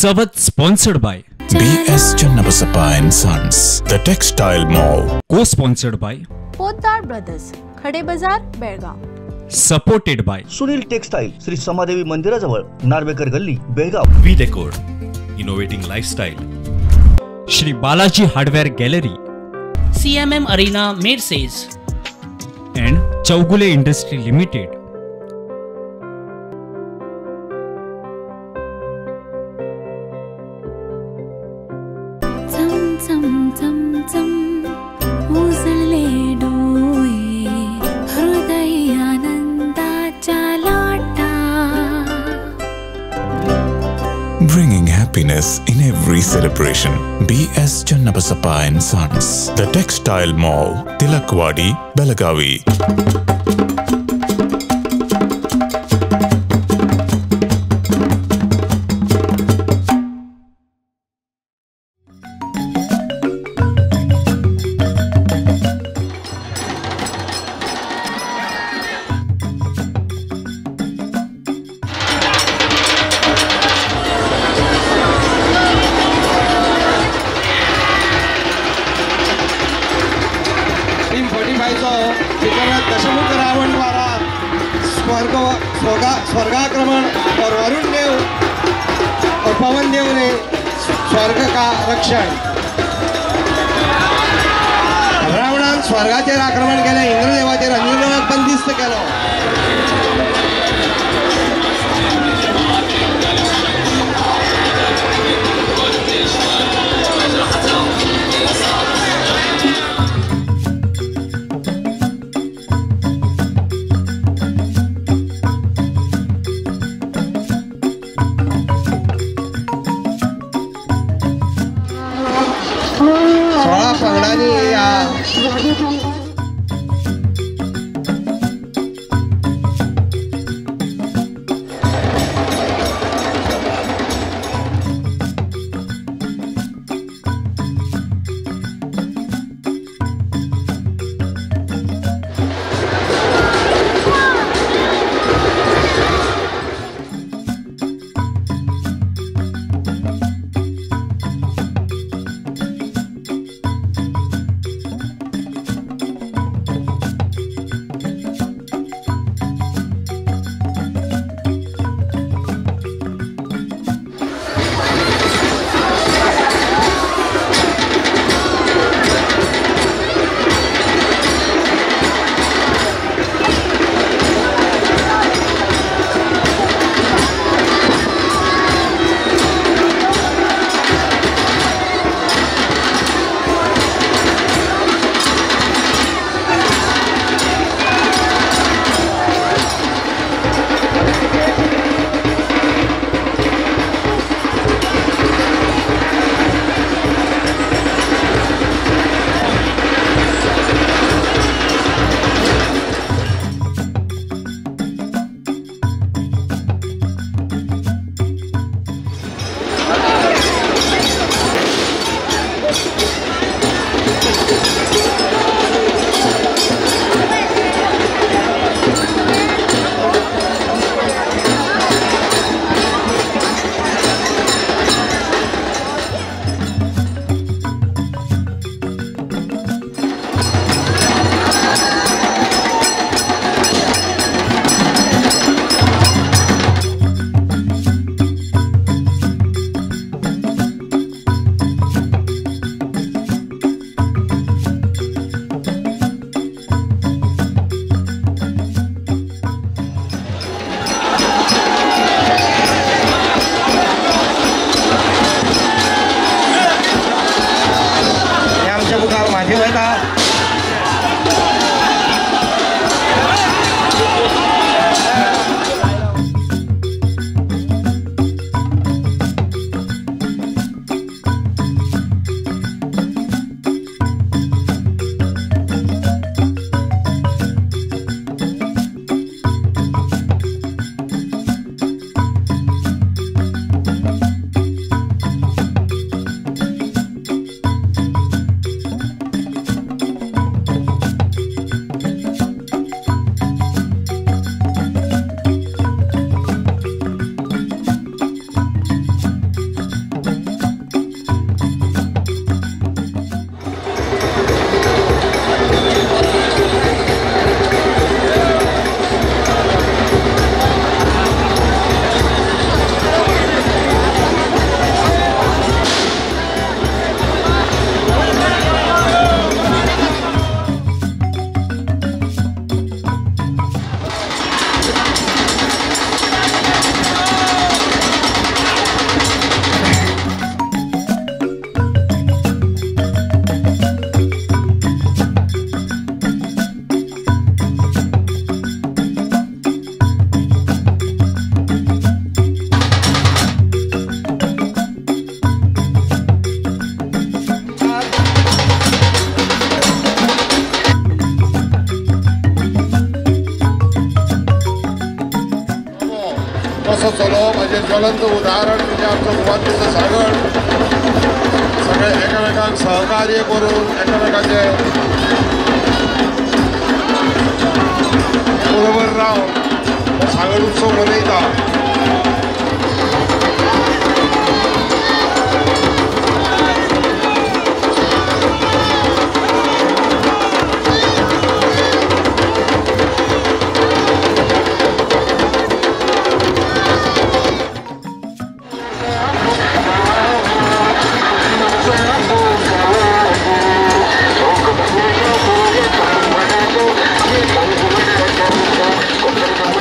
Chavath sponsored by B S Channabasappa and sons, the textile mall. Co sponsored by Potdar brothers, Khade Bazaar, Belgaum. Supported by Sunil textile, Shri Samadevi मंदिराजवळ, नार्वेकर गल्ली, Belgaum. V decor, innovating lifestyle. Shri Balaji hardware gallery, CMM Arena, Merces, and Chowgule industry limited. चम चम चम चम उजळले डोळे, हृदय आनंदाच्या लाटा. Bringing happiness in every celebration. B.S. Channabasappa and Sons, The Textile Mall, Tilakwadi, Belagavi. Dashamukh Ravan द्वारा स्वर्गाक्रमण और वरुण देव और पवन देव ने स्वर्ग का रक्षण. रावणान स्वर्गाचेर आक्रमण केलें, इंद्रदेवाचेर अंजुनाक बंदिस्त केलो. सोळा पंगडांनी ह्या ज्वलंत उदाहरण म्हणजे आमचो गोवांतलो सांगड सगळे एकामेकांक सहकार्य करून एकामेकांचे बरोबर रावन सांगड उत्सव मनयता.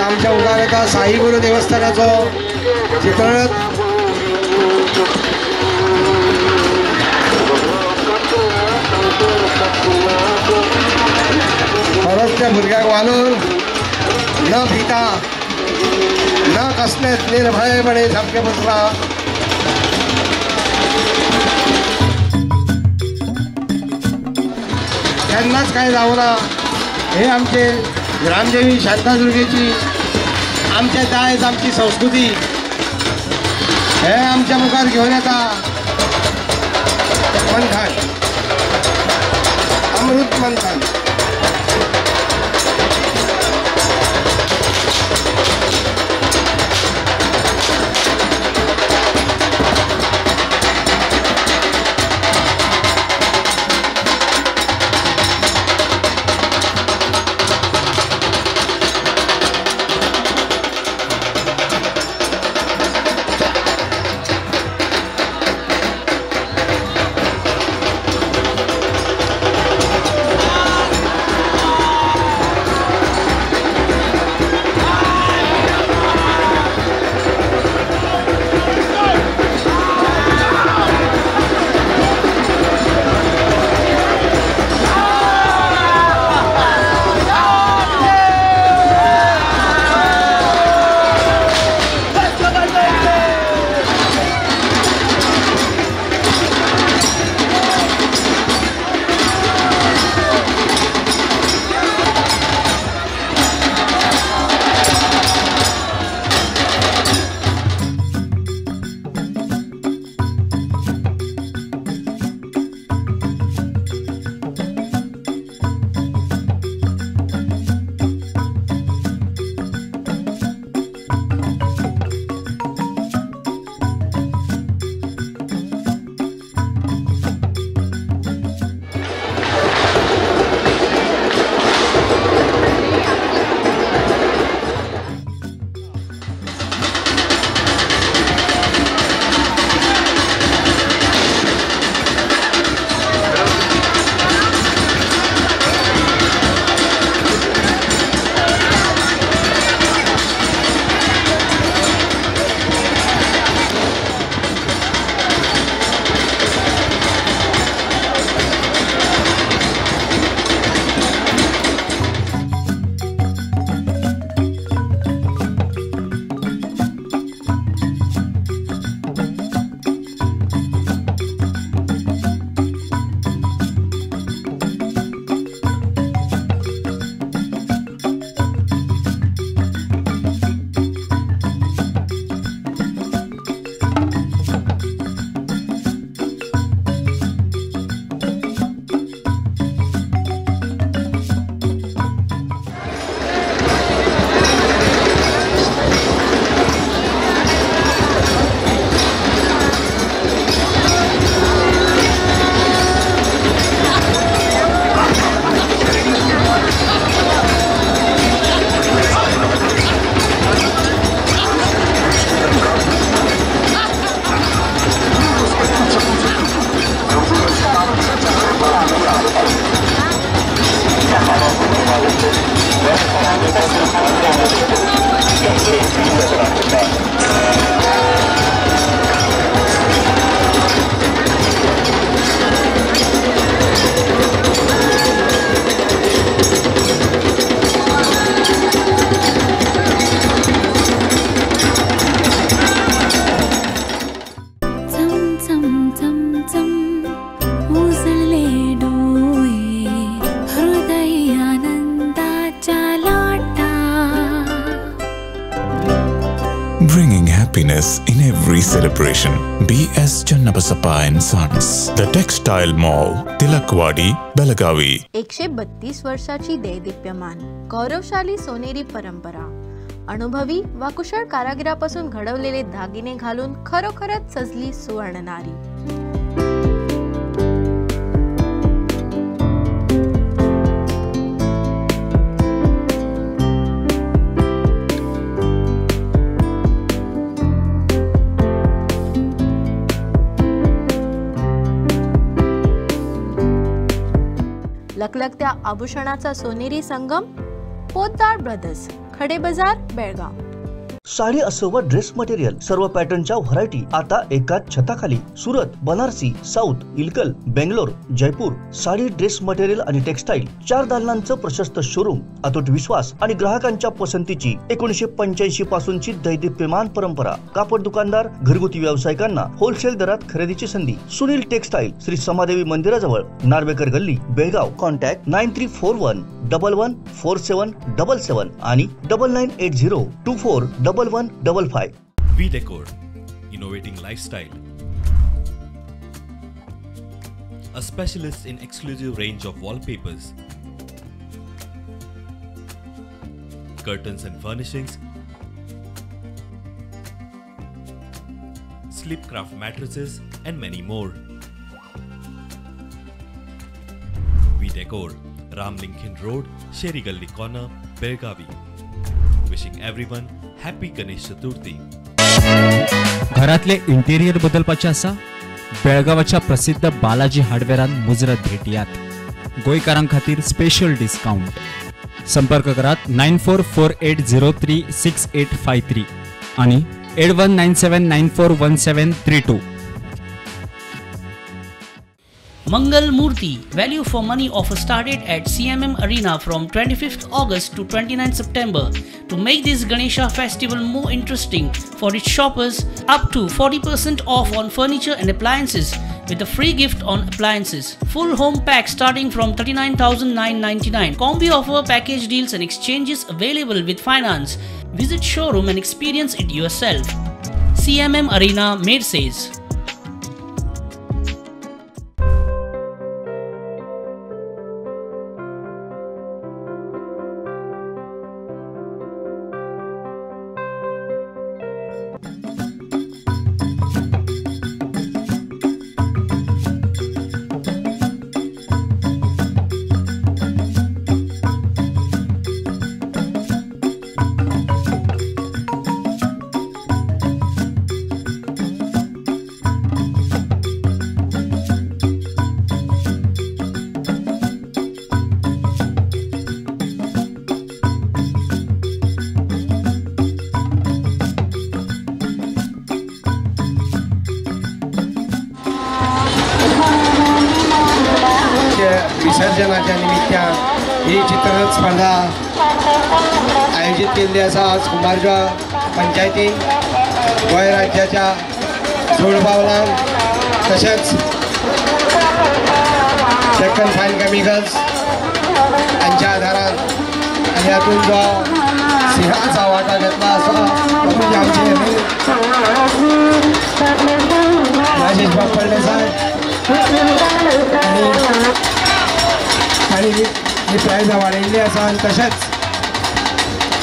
आमच्या मुखार एका साई गुरू देवस्थानाचो चित्ररथ. खरोच त्या भुरग्याक वालोर न भिता न कसलेच निर्भयपणे सामकें बसला. केन्नाच कांय जावना हे आमचे ग्रामदेवी शांतादुर्गेची आमचे दायज आमची संस्कृती हे आमच्या मुखार घेवन येता मंथन, अमृत मंथन. Bringing happiness in every celebration. B.S. Channabasappa and Sons, The Textile Mall, Tilakwadi, Belagavi. 132 वर्षाची दैदिप्यमान गौरवशाली सोनेरी परंपरा, अनुभवी व कुशळ कारागिरापासून घडवलेले दागिने घालून खरोखरच सजली सुवर्णनारी. लकलकत्या आभूषणाचा सोनेरी संगम, पोद्दार ब्रदर्स, खडे बाजार, बेळगाव. साडी असो व ड्रेस मटेरियल, सर्व पॅटर्नच्या व्हरायटी आता एकाच छताखाली. Surat, Banarasi, south, Ilkal, Bangalore, Jaipur sari, dress material आणि टेक्सटाईल 4 दालनांचं प्रशस्त शोरूम. अतूट विश्वास आणि ग्राहकांच्या पसंतीची 1985 पासूनची दैदिप्यमान परंपरा. कापड दुकानदार, घरगुती व्यावसायिकांना होलसेल दरात खरेदीची संधी. सुनील टेक्सटाईल, श्री समादेवी मंदिराजवळ, नार्वेकर गल्ली, बेळगाव. कॉन्टॅक्ट 9341 11 47 77 आणि 9980 24 11 55. V Decor, innovating lifestyle. A specialist in exclusive range of wallpapers, curtains and furnishings, Sleepcraft mattresses and many more. V Decor, Ramlingkhin Road, Sheri Gully Corner, Belgavi. Wishing everyone happy Ganesh Chaturthi. घरातले interior बदलपाचे आसा? बेळगावाच्या प्रसिद्ध बालाजी हार्डवेअरान मुजरत भेटयात. गोंयकारां खातीर special discount. संपर्क करात 944803 6853 आणि 8197941732. Mangal Murthy, value for money offer started at CMM Arena from 25th August to 29th September. To make this Ganesha festival more interesting for its shoppers, up to 40% off on furniture and appliances with a free gift on appliances. Full home pack starting from 39,999. Combi offer, package deals and exchanges available with finance. Visit showroom and experience it yourself. CMM Arena, Merces. विसर्जनाच्या निमित्तान ही चित्ररथ स्पर्धा आयोजित केल्ली आसा. आज कुंभारजुआ पंचायतीन गोंय राज्याच्या जोडपावलान तशेंच डेक्कन फायन केमिकल्स हांच्या आदारान आनी हातूंत जो सिंहाचा वांटो घेतला आसा तो म्हणजे आमचे राजेश बाब फळदेसाय आनी ही प्रायजां वाडयल्ली आसा. आनी तशेंच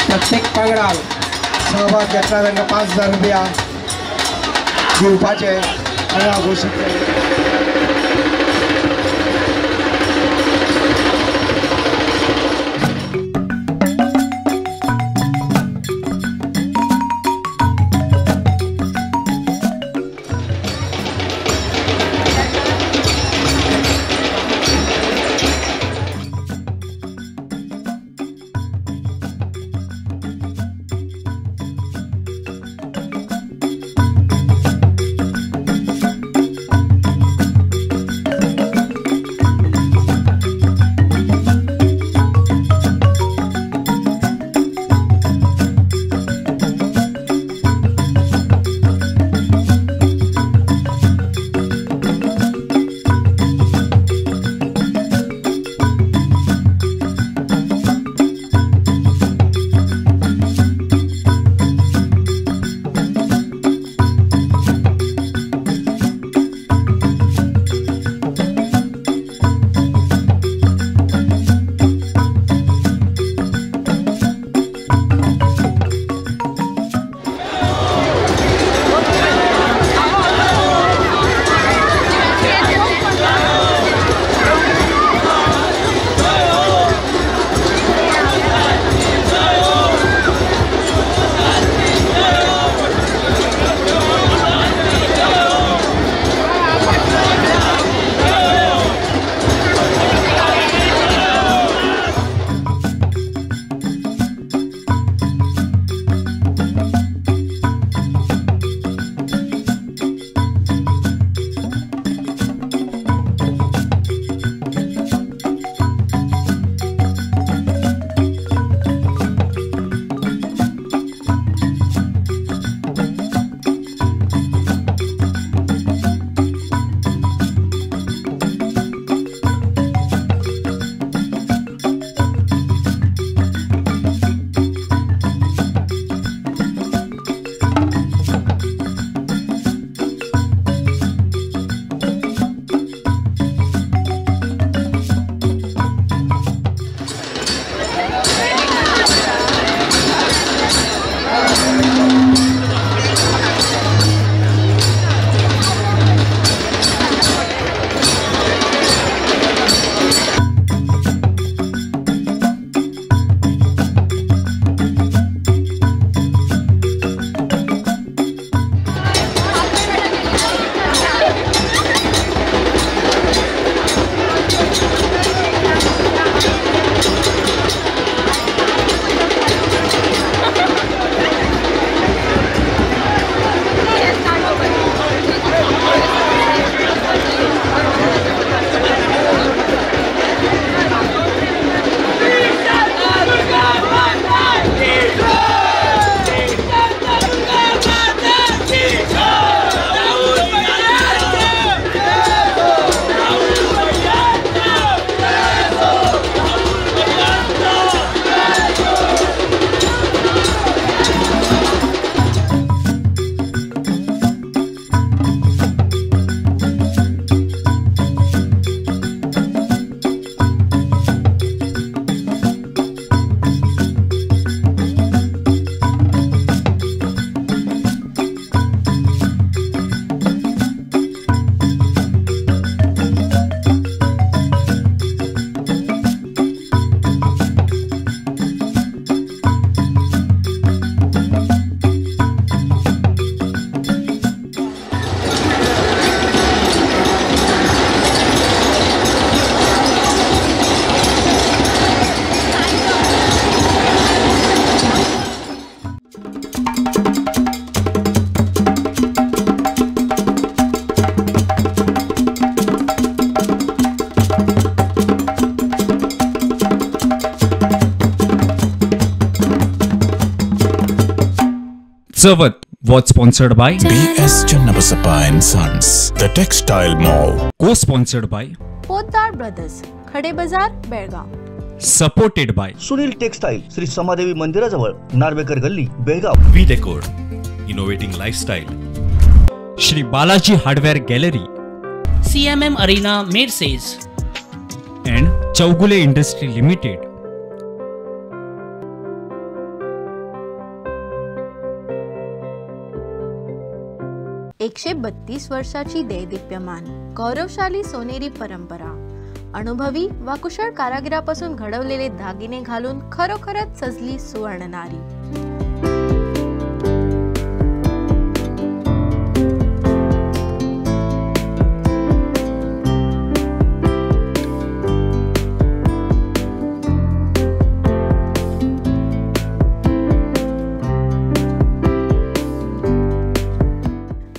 प्रत्येक पंगडाक सहभाग घेतला तांकां 5,000 रुपया दिवपाचे हांगा घोशीत केलें. Chavath was sponsored by B S Channabasappa and sons, the textile mall. Co sponsored by Potdar brothers, Khade Bazaar, Belgaum. Supported by Sunil textile, Shri Samadevi मंदिराजवळ, नार्वेकर गल्ली, Belgaum. V Decor, innovating lifestyle. Shri Balaji hardware gallery, CMM Arena, Merces, and Chowgule industry limited. एकशे 32 वर्षाची दैदिप्यमान गौरवशाली सोनेरी परंपरा, अनुभवी वा कुशळ कारागिरापासून घडवलेले दागिने घालून खरोखरच सजली सुवर्णनारी.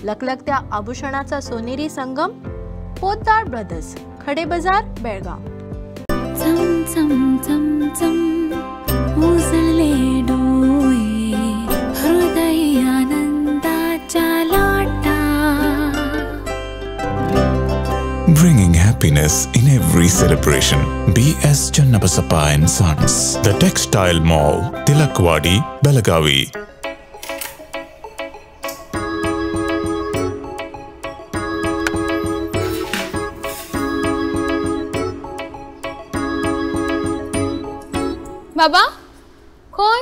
लकलकत्या आभूषणाचा सोनेरी संगम, पोद्दार ब्रदर्स, खडे बाजार, बेळगाव. चम चम चम चम उजळले डोळे, हृदय आनंदाच्या लाटा. Bringing happiness in every celebration. B.S. Channabasappa and Sons, The Textile Mall, Tilakwadi, Belagavi. बाबा खंय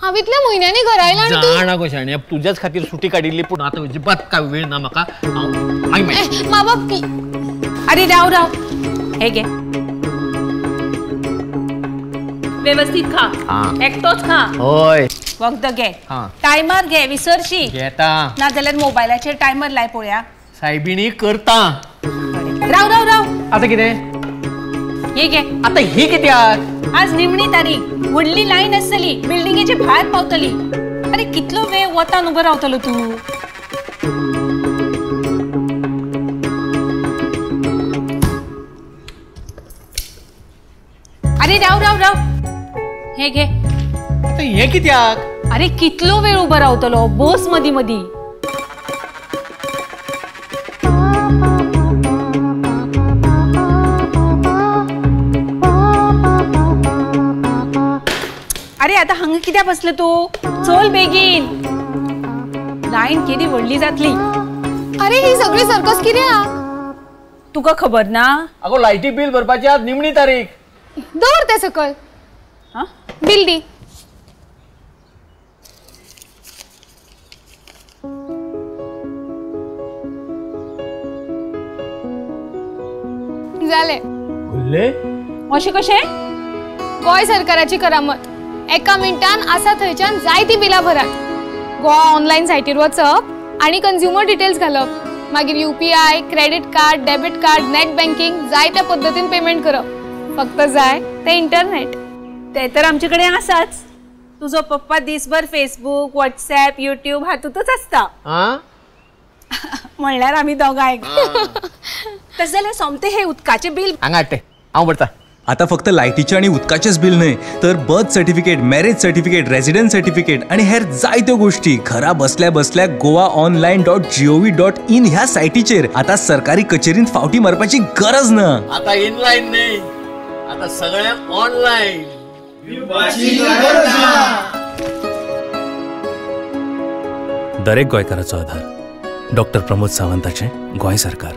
हांव इतल्या म्हयन्यांनी घरा आयला आनी तूं जाणा गो शाण्या, तुज्याच खातीर सुटी काडिल्ली, पूण आतां अजिबात काय वेळ ना म्हाका. मा बाप की अरे राव राव, हे घे, व्यवस्थित खा, एकटोच खा. होय, वखद घे, टायमर घे, विसरशी घेता ना जाल्यार मोबायलाचेर टायमर लाय पळोवया. सायबिणी करता. राव राव राव, आतां कितें? हे घे. आतां ही कित्याक? आज निमणी तारीख, व्हडली लायन आसतली, बिल्डिंगेचे भायर पावतली. अरे कितलो वेळ वतान उबो रावतलो तूं? अरे राव राव राव, हे घे. आतां हे कित्याक? अरे कितलो वेळ उबो रावतलो, बस मदी मदी. अरे आता हांगा कित्याक बसले तूं? चल बेगीन, लायन केदी व्हडली जातली. अरे ही सगळी सर्कस कित्याक? तुका खबर ना? अगो लायटी बिल भरपाची आज निमणी तारीख. दवर ते सकल, बिल दी. जालें. उरले अशें कशें? गोंय सरकाराची करामत, एका मिनटान आसा थंयच्यान जायती बिलां भरात. गोवा ऑनलायन सायटीर वचप आनी कंझ्युमर डिटेल्स घालप, मागीर UPI, credit card, debit card, net banking, जाय त्या पद्दतीन पेमेंट करप. फक्त जाय ते इंटरनेट. ते तर आमचे कडेन आसाच. तुजो पप्पा दिसभर फेसबूक, व्हॉट्सॅप, युट्यूब हातूंतच आसता. म्हणल्यार आमी दोगांय. तशें जाल्यार सोमतें हें उदकाचें बिल हांगा हाडटे, हांव भरता. आता फक्त लायटीचें आनी उदकाचेंच बिल न्हय, तर birth certificate, marriage certificate, residence certificate आनी हेर जायत्यो गोष्टी घरा बसल्या बसल्या गोवा ऑनलायन .gov.in ह्या सायटीचेर आता सरकारी कचेरींत फावटी मारपाची गरज ना. आता इनलायन न्हय, आता सगळें ऑनलायन. दरेक गोंयकाराचो आधार, डॉक्टर प्रमोद सावंताचें गोंय सरकार.